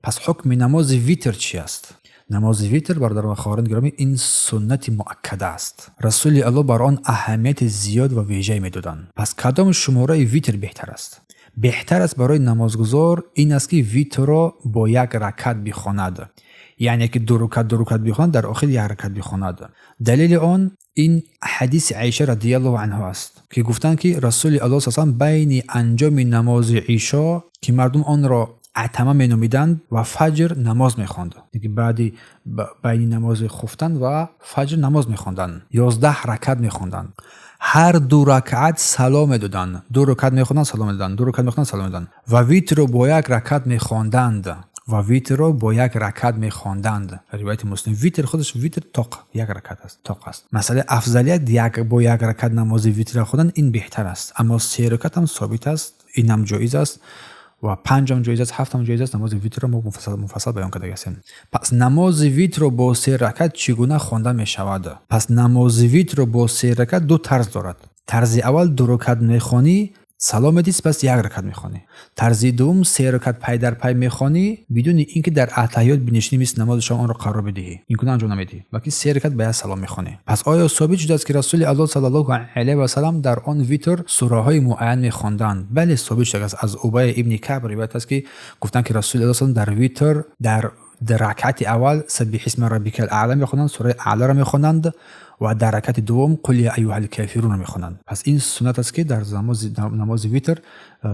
Пас ҳукми намози витр чӣ аст? Намози витр, бародарон ва хоҳарони гиромӣ, ин суннати муаккада аст. Расули Аллоҳ бар он аҳамияти зиёд ва вежае медоданд. Пас кадом шумораи витр беҳтар аст? Беҳтар аст барои намозгузор ин аст, ки витрро бо як ракат бихонад, яъне ки ду рукат, ду рукат бихонад, дар охир як ракат бихонад. Далели он ин ҳадиси Аиша радиаллоҳу анҳу аст, ки гуфтанд, ки Расули Аллоҳ са байни анҷоми намози ишо, ки мардум онро атама меномиданд, ва фаҷр намоз мехонд. Баъди байни намози хуфтан ва фаҷр намоз мехонданд, 11 ракат мехонданд, ҳар ду ракъат салом медоданд. Ду рукат мехонданд, салом медоданд, ду рукат мехонданд, салом медоданд ва витрро бо як ракат мехонданд, ва витрро бо як ракат мехонданд. Ривояти Муслим. Витр худаш, витр тоқ як ракат аст, тоқ аст. Масъалаи афзалият, як бо як ракат намози витрро хондан, ин беҳтар аст, аммо се ракат ҳам собит аст, инам ҷоиз аст ва панҷам ҷоиз аст, ҳафтам ҷоиз аст. Намози витрро мо муфассал баён карда ҳастем. Пас намози витрро бо се ракат чӣ гуна хонда мешавад? Пас намози витрро бо се ракат ду тарз дорад. Тарзи аввал: ду ракат мехонӣ, салом медиҳӣ, сипас як ракат мехонӣ. Тарзи дуввум: се ракат пай дар пай мехонӣ, бидуни ин ки дар аттаҳиёт бинишинӣ, мисли намози шом онро қарор бидиҳӣ, ин гуна анҷом намедиҳӣ, балки се ракат ба як салом мехонӣ. Пас оё собит шудааст, ки Расули Аллоҳ саллаллоҳу алайҳи васалам дар он витр сураҳои муайян мехонданд? Бале, собит шудааст. Аз Убай ибни Каб ривоят аст, ки гуфтанд, ки Расули Аллоҳ дар витр дар ракъати аввал «Саббиҳисма раббикал аъла» мехонданд, сураи Аъларо мехонданд ва дар ракати дуввум «Қул я аюҳал кафирунро» мехонанд. Пас ин суннат аст, ки дар намози витр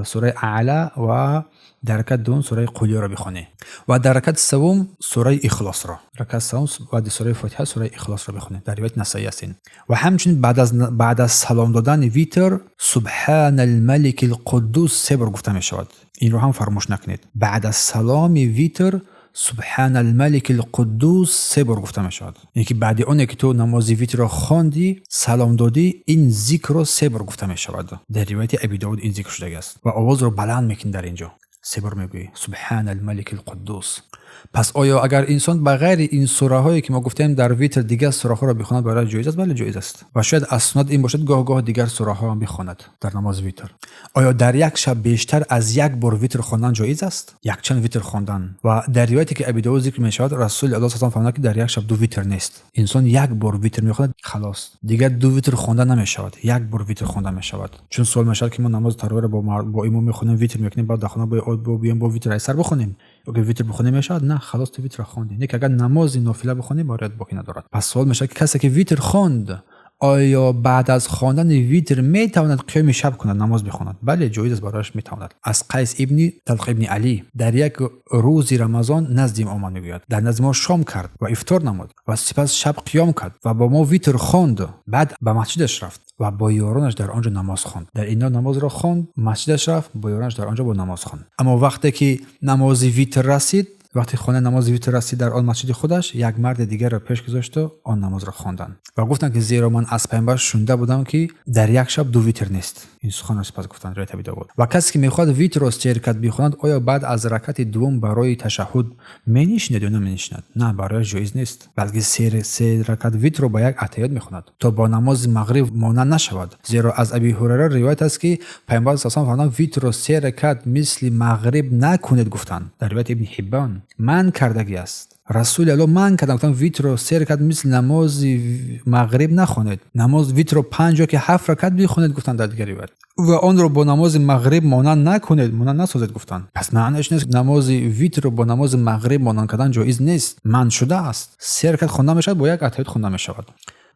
сураи Аъла ва дар ракати дуввум сураи Қулёро бихонӣ ва дар ракати севум сураи Ихлосро, ракати севум баъди сураи Фотиҳа сураи Ихлосро бихонӣ. Дар ривояти Насаӣ аст ин. Ва ҳамчунин баъд аз салом додани витр «Субҳана алмалики лқуддус» се бор гуфта мешавад. Инро ҳам фаромӯш накунед. Баъд аз саломи витр «Субҳана алмалики лқуддус» се бор гуфта мешавад, яъне ки баъди оне ки ту намози витрро хондӣ, салом додӣ, ин зикрро се бор гуфта мешавад. Дар ривояти Аби Довуд ин зикр шудагааст ва овозро баланд мекунӣ, дар ин ҷо се бор мегӯӣ «Субҳана алмалики лқуддус». Пас оё агар инсон ба ғайри ин сураҳое, ки мо гуфтем, дар витр дигар сураҳоро бихонад, барои ҷоиз аст? Бале, ҷоиз аст ва шояд аз суннат ин бошад, гоҳ гоҳ дигар сураҳоам бихонад дар намози витр. Оё дар як шаб бештар аз як бор витр хондан ҷоиз аст, якчанд витр хондан? Ва дар ривояте, ки Аби Довуд зикр мешавад, Расули Аллоҳ са фармуданд, ки дар як шаб ду витр нест. Инсон як бор витр мехонад, халос, дигар ду витр хонда намешавад, як бор витр хонда мешавад. Чун суол мешавад, ки мо намози таровиро бо имом мехонем, витр мекунем, баъд дар хона биёем, бо витр аз сар бихонем ё витр бихонем, мешавад? На, халос, ту витрро хондӣ. Не ки агар намози нофила бихонӣ, бароят боқӣ надорад. Пас суол мешавад, ки касе ки витр хонд, оё баъд аз хондани витр метавонад қиёми шаб кунад, намоз бихонад? Бале, ҷоиз аст барояш, метавонад. Аз Қайс ибни Талқ ибни Алӣ: дар як рӯзи Рамазон наздим омад, мегӯяд, дар назди мо шом кард ва ифтор намуд ва сипас шаб қиём кард ва бо мо витр хонд. Баъд ба масҷидаш рафт ва бо ёронаш дар он ҷо намоз хонд. Дар ино намозро хонд, масҷидаш рафт, бо ёронаш дар он ҷо бо намоз хонд. Аммо вақте ки намози витр расид, вақте хонаи намози витр расид, дар он масҷиди худаш як марди дигарро пеш гузошту он намозро хонданд ва гуфтанд, ки зеро ман аз Пайғамбар шунида будам, ки дар як шаб ду витр нест. Ин суханро сипас гуфтанд. Ривоят Аби Довуд. Ва касе ки мехоҳад витрро се ракат бихонад, оё баъд аз ракати дуввум барои ташаҳҳуд менишинад ё наменишинад? На, барояш ҷоиз нест, балки се ракат витрро ба як аттаҳиёт мехонад, то бо намози мағриб монанд нашавад. Зеро аз Аби Ҳурайра ривоят аст, ки Пайғамбар са фармуданд: «Витрро се ракат мисли мағриб накунед», гуфтанд. Дар ривояти Ибни Ҳиббон манъ кардагӣ аст. Расули Аллоҳ манъ карданд, гуфтанд: «Витрро се ракат мисли намози мағриб нахонед, намоз витрро панҷ ё ки ҳафт ракат бихонед», гуфтанд дар дигар ривоят, ва онро бо намози мағриб монанд накунед, монанд насозед, гуфтанд. Пас маънояш нест, намози витрро бо намози мағриб монанд кардан ҷоиз нест, манъ шудааст. Се ракат хонда мешавад, бо як аттаҳиёт хонда мешавад.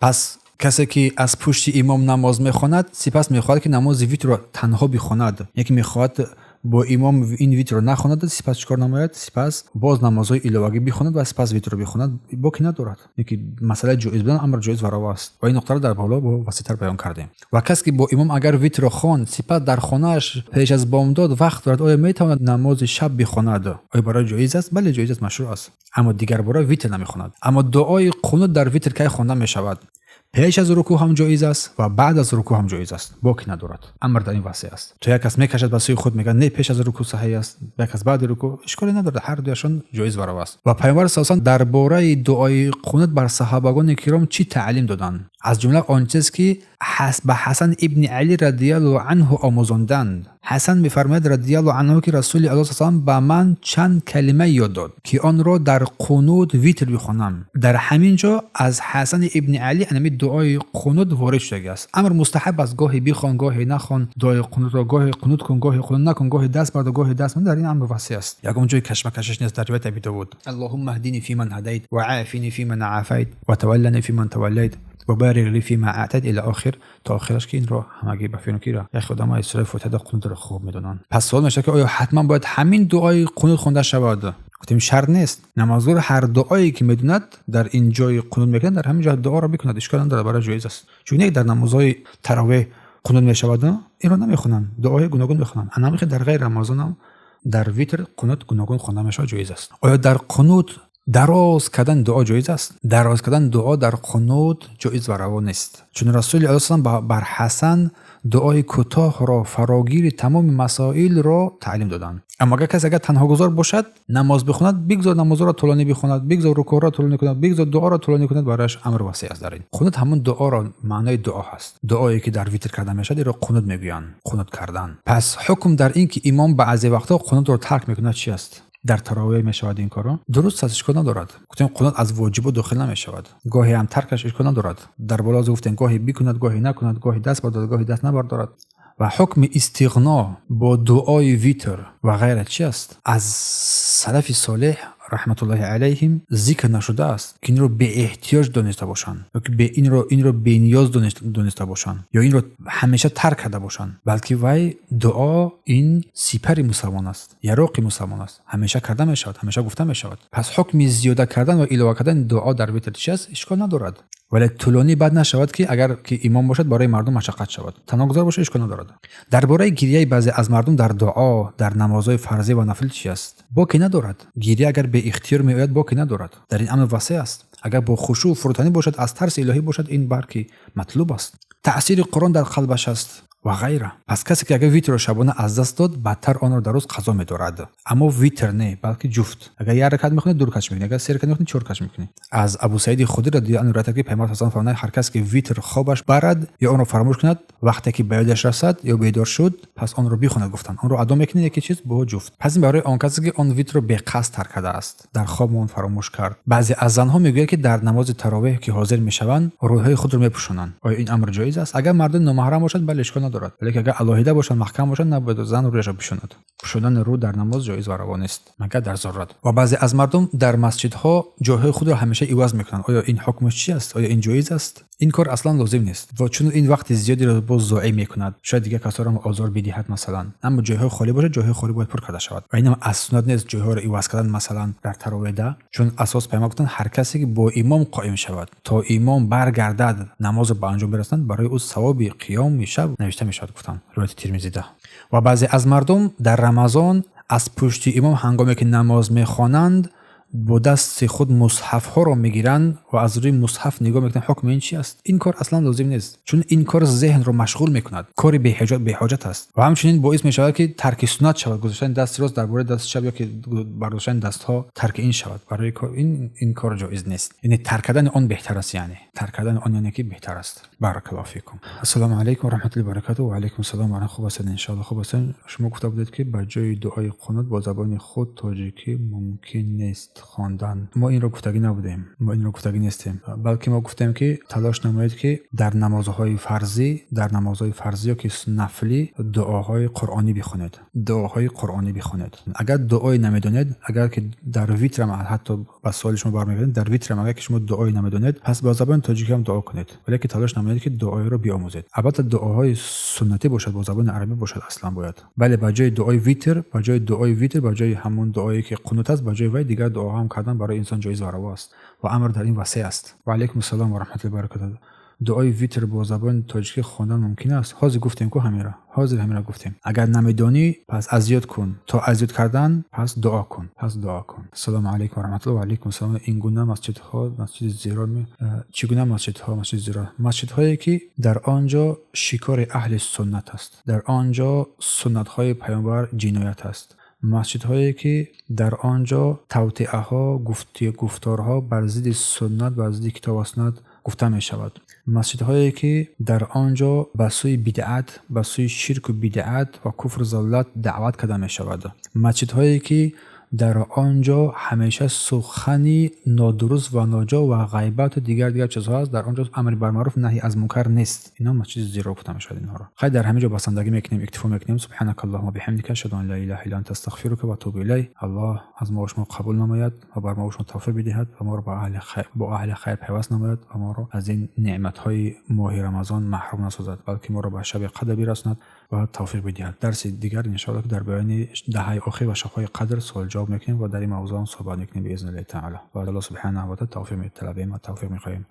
Пас касе ки аз пушти имом намоз мехонад, сипас мехоҳад, ки намози витрро танҳо бихонад, яке мехоҳад бо имом ин витрро нахонад, сипас чӣ кор намояд? Сипас боз намозҳои иловагӣ бихонад ва сипас витрро бихонад, боки надорад. Ки масъалаи ҷоиз будан амр ҷоиз ва раво аст ва ин нуқтаро дар боло бо васеътар баён кардем. Ва касе ки бо имом агар витрро хонд, сипас дар хонааш пеш аз бомдод вақт дорад, оё метавонад намози шаб бихонад? Оё барои ҷоиз аст? Бале, ҷоиз аст, машрӯъ аст, аммо дигар бора витр намехонад. Аммо дуои қунут дар витр кай хонда мешавад? Пеш аз рукӯъ ҳам ҷоиз аст ва баъд аз рукӯъ ҳам ҷоиз аст, боке надорад. Амр дар ин васеъ аст. То як кас мекашад ба сӯи худ, мегӯяд, не, пеш аз рукӯъ саҳеҳ аст, як кас баъди рукӯъ, ишколе надорад, ҳар дуяшон ҷоиз ва раво аст. Ва Паёмбар саллаллоҳу алайҳи васаллам дар бораи дуои қунут бар саҳобагони киром чӣ таълим доданд? Аз ҷумла он чиз, ки ба Ҳасан ибни Алӣ радиаллоҳу анҳу омӯзонданд. Ҳасан мефармояд радиаллоҳу анҳу, ки Расули Аллоҳ саллаллоҳу алайҳи васаллам ба ман чанд калима ёд дод, ки онро дар қунут витр бихонам. Дар ҳамин ҷо аз Ҳасани ибни Алӣ анами дуои қунут ворид шудагиаст. Амр мустаҳаб аст, гоҳе бихон, гоҳе нахон дуои қунутро, гоҳе қунут кун, гоҳе қунут накун, гоҳе даст бардор, гоҳе даст ман. Дар ин амр васеъ аст, ягон ҷои кашмакашиш нест. Дар ривояти Аби Довуд: اللهم اهدني فيمن هديت وعافني فيمن عافيت وتولني فيمن توليت وبارك لي فيما أعطيت إلى آخر, то охираш, ки инро ҳамагӣ ба фикр ки як одам аз сураи Фотиҳа қунутро хуб медонанд. Пас суол мешавад, ки оё ҳатман бояд ҳамин дуои қунут хонда шавад? Гуфтем, шарт нест. Намозгузор ҳар дуое ки медонад, дар ин ҷои қунут мекунад, дар ҳамин ҷо дуоро бикунад, ишкол надорад, барои ҷоиз аст. Чун як дар намозҳои таровеҳ қунут мешавад, инро намехонанд, дуоҳои гуногун мехонанд. Анамихе дар ғайри Рамазонам дар витр қунут гуногун хонда мешавад, ҷоиз аст. Оё дар қунут дароз кардан дуо ҷоиз аст? Дароз кардан дуо дар қунут ҷоиз ва раво нест, чун Расули Аллоҳ салам бар Ҳасан дуои кӯтоҳро, фарогири тамоми масоилро таълим доданд. Аммо агар касе агар танҳогузор бошад, намоз бихонад, бигзор намозҳоро тӯлонӣ бихонад, бигзор рукӯъро тӯлонӣ кунад, бигзор дуоро тӯлонӣ кунад, барояш амр васеъ аст. Дар ин қунут ҳамон дуоро маънои дуо ҳаст. Дуое ки дар витр карда мешавад, инро қунут мегӯянд, қунут кардан. Пас ҳукм дар ин ки имом баъзе вақтҳо қунутро тарк мекунад, чи аст? Дар таровеҳ мешавад ин корро, дуруст аст, ишкол надорад. Гуфтем, қунут аз воҷибот дохил намешавад, гоҳе ҳам таркаш ишкол надорад. Дар боло гуфтем, гоҳе бикунад, гоҳе накунад, гоҳе даст бардорад, гоҳе даст набардорад. Ва ҳукми истиғно бо дуои витр ва ғайра чи аст? Аз салафи солеҳ раҳматуллоҳи алайҳим зикр нашудааст, ки инро беэҳтиёҷ дониста бошанд ё ки инро бениёз дониста бошанд ё инро ҳамеша тарк карда бошанд, балки вай дуо ин сипари мусалмон аст, яроқи мусалмон аст, ҳамеша карда мешавад, ҳамеша гуфта мешавад. Пас ҳукми зиёда кардан ва илова кардани дуо дар витр чи аст? Ишкол надорад, вале тӯлонӣ бад нашавад, ки агар ки имом бошад, барои мардум машаққат шавад. Танҳогузор бошад, ишкол надорад. Дар бораи гирияи баъзе аз мардум дар дуо дар намозҳои фарзӣ ва нафл чи аст? Боке надорад. Гирия агар беихтиёр меояд, боке надорад, дар ин амр васеъ аст. Агар бо хушӯъ, фурӯтанӣ бошад, аз тарси илоҳӣ бошад, ин барки матлуб аст, таъсири Қуръон дар қалбаш аст ва ғайра. Пас касе ки агар витрро шабона аз даст дод, баъдтар онро дар рӯз қазо медорад. Аммо витр не, балки ҷуфт. Агар як ракат мехонӣ, ду ракатш мекунӣ, агар се ракат мехонӣ, чор ракатш мекунӣ. Аз Абу Саиди Худри радиаллоҳу анҳу ривоят, ки Паёмбар саллаллоҳу алайҳи фармуданд: ҳар кас ки витр хобаш барад ё онро фаромӯш кунад, вақте ки ба ёдаш расад ё бедор шуд, пас онро бихонад, гуфтанд. Онро адо мекунед яке чиз бо ҷуфт. Пас ин барои он касе ки он витрро беқасд тарк кардааст, дар хоб он фаромӯш кард. Баъзе аз занҳо мегӯяд, ки дар намози таровеҳ ки ҳозир мешаванд, рӯйҳои худро мепӯшонанд. Оё ин амр ҷоиз аст? Агар мардуми номаҳрам бошад, бале, ишкол надорад, валекин агар алоҳида бошанд, маҳкам бошанд, набояд зан рӯяшро пӯшонад. Пӯшондани рӯ дар намоз ҷоиз ва раво нест, магар дар зарурат. Ва баъзе аз мардум дар масҷидҳо ҷойҳои худро ҳамеша иваз мекунанд. Оё ин ҳукмаш чи аст? Оё ин ҷоиз аст? Ин кор аслан лозим нест, ва чун ин вақти зиёдеро боз зоеъ мекунад, шояд дигар касоро озор бидиҳад масалан. Аммо ҷойҳои холӣ бошад, ҷойҳои холӣ бояд пур карда шавад. Ва инам аз суннат нест, ҷойҳоро иваз кардан, масалан, дар тароведа, чун асос Паёмбар гуфтанд: ҳар касе ки бо имом қоим шавад, то имом баргардад, намозро ба анҷом бирасонад, барои ӯ савоби қиёми шаб навишта мешавад, гуфтанд. Ривояти Тирмизида. Ва баъзе аз мардум дар Рамазон аз пушти имом, ҳангоме ки намоз мехонанд, бо дасти худ мусҳафҳоро мегиранд ва аз рӯи мусҳаф нигоҳ мекунанд. Ҳукми ин чи аст? Ин кор аслан лозим нест, чун ин кор зеҳнро машғул мекунад, кори беҳоҷат аст ва ҳамчунин боис мешавад, ки тарки суннат шавад, гузоштани дасти рост дар бораи дасти чап ё ки бардоштани дастҳо, тарки ин шавад. Барои ин кор ҷоиз нест, яъне тарк кардани он беҳтар аст, яъне тарк кардани он яъне ки беҳтар аст. Баракаллоҳу фикум. Ассалому алайкум ва раҳматуллоҳи баракатуҳ. Ва алайкум ассалом. Ва хуб ҳастед, иншоалло, хуб ҳастед. Шумо гуфта будед, ки ба ҷои дуои қунут бо забони худ тоҷикӣ мумкин нест хондан. Мо инро гуфтагӣ набудем, мо инро гуфтагӣ нестем, балки мо гуфтем, ки талош намоед, ки дар намозҳои фарзӣ ё ки нафлӣ дуоҳои қуръонӣ бихонед, дуоҳои қуръонӣ бихонед. Агар дуое намедонед, агар ки дар витрам, ҳатто ба суоли шумо бармегардем, дар витрам агар ки шумо дуое намедонед, пас ба забони тоҷикӣ ҳам дуо кунед, валеки талош намоед, ки дуоеро биомӯзед. Албатта, дуоҳои суннатӣ бошад, бо забони арабӣ бошад, аслан бояд, бале, ба ҷои дуои витр, ба ҷои дуои витр, ба ҷои ҳамон дуое ки қунут аст, ба ҷои вай дигар дуоҳо ҳам кардан барои инсон ҷоиз ва раво аст ва амр дар ин васеъ аст. Ва алайкум ассалом ва раҳматуллоҳи баракатуҳ. Дуои витр бо забони тоҷикӣ хондан мумкин аст? Ҳозир гуфтем ку ҳамира, ҳозир ҳамира гуфтем. Агар намедонӣ, пас аз ёд кун. То аз ёд кардан, пас дуо кун, пас дуо кун. Ассалому алайкум ва раҳматуллоҳ. Ва алайкум ассалом. Ин гуна масҷидҳо масҷиди зирор? Чӣ гуна масҷидҳо масҷиди зирор? Масҷидҳое, ки дар он ҷо шикори аҳли суннат аст, дар он ҷо суннатҳои паёмбар ҷиноят аст, масҷидҳое, ки дар он ҷо тавтиаҳо, гуфторҳо бар зидди суннат, бар зидди китоб ва суннат гуфта мешавад, масҷидҳое, ки дар он ҷо ба сӯи бидъат, ба сӯи ширку бидъат ва куфру залолат даъват карда мешавад, масҷидҳое, ки дар он ҷо ҳамеша сухани нодуруст ва ноҷо ва ғайбату дигар дигар чизҳо аст, дар он ҷо амри бар маъруф, наҳи аз мункар нест. Ино масҷиди зирор гуфта мешавад инҳоро. Хайр, дар ҳамин ҷо басандагӣ мекунем, иктифо мекунем. سبحانك اللهم وبحمدك، أشهد أن لا إله إلا أنت، أستغفرك وأتوب إليك. Аллоҳ аз мо шумо қабул намояд ва бар мо шумо тавфиқ бидиҳад ва моро бо аҳли хайр пайваст намояд ва моро аз ин неъматҳои моҳи Рамазон маҳрум насозад, балки моро ба шаби қадр бирасонад ва тавфиқ бидиҳад. Дарси дигар, иншоалло, ки дар баёни даҳаи охир ва шабҳои қадр суол ҷавоб мекунем ва дар ин мавзӯъ ҳам суҳбат мекунем بإذن الله تعالى. Ва Аллоҳ سبحانه وتعالى тавфиқ металабем ва тавфиқ мехоҳем.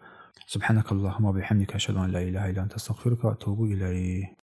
سبحانك اللهم وبحمدك، أشهد أن لا إله إلا أنت، أستغفرك وأتوب إليك.